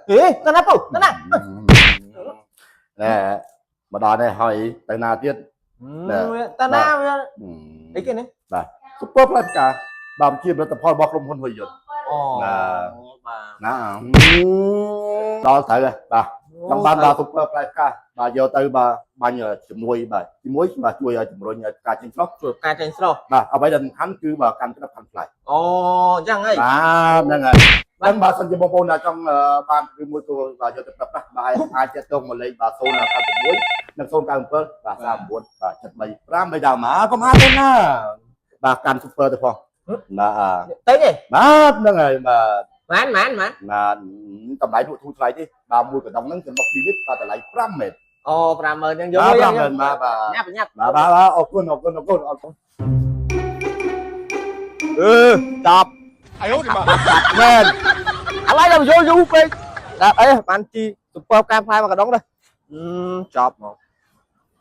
អេទៅណាពូទៅណា ណែមកដល់នេះហើយទៅណាទៀត ទៅណាវាអីគេនេះ ស៊ុបពើផ្លែផ្កាបាទជាផលិតផលរបស់ក្រុមហ៊ុនហ៊ុយយុន អូ ណា បាទ ណាដល់ត្រូវហើយបាទចង់បានបាទស៊ុបពើផ្លែផ្កាបាទយកទៅបាទបាញ់ជាមួយបាទជាមួយបាទជួយឲ្យជំរុញឲ្យផ្កាចេញស្រស់ ជួយផ្កាចេញស្រស់ បាទអ្វីដែលសំខាន់គឺបាទកាន់ក្តាប់កាន់ផ្លែ អូអញ្ចឹងហី បាទហ្នឹងហើយហ្នឹងបាទសិនជាបងប្អូនដែលចង់បានឬមួយក៏បាទយកទៅប្រើប្រាស់បាទអាចទាក់ទងមកលេខបាទ096និង097បាទ39បាទ735បីដើមមកកុំអាទេណាបាទកាន់ស៊ុបពើទៅផងបាទ តិចទេ បាទហ្នឹងហើយបាទ ម៉ានម៉ានម៉ាន បាទតម្លៃលក់ធូរថ្លៃទេបាទមួយកណ្ដុងហ្នឹងចំណុះ2លីត្របាទតម្លៃ5ម៉ឺន អូ50000អញ្ចឹងយក បាទ50000បាទបាទ ញ៉ាប់ញ៉ាប់ បាទបាទអរគុណអរគុណអរគុណអរគុណ អឺតប 哎呦我的妈！ មែនឥឡូវដល់យល់យូរពេកដល់អីបានជីស៊ុបពើផ្កាផ្លែមកកណ្ដុងទៅចប់ហ្មង។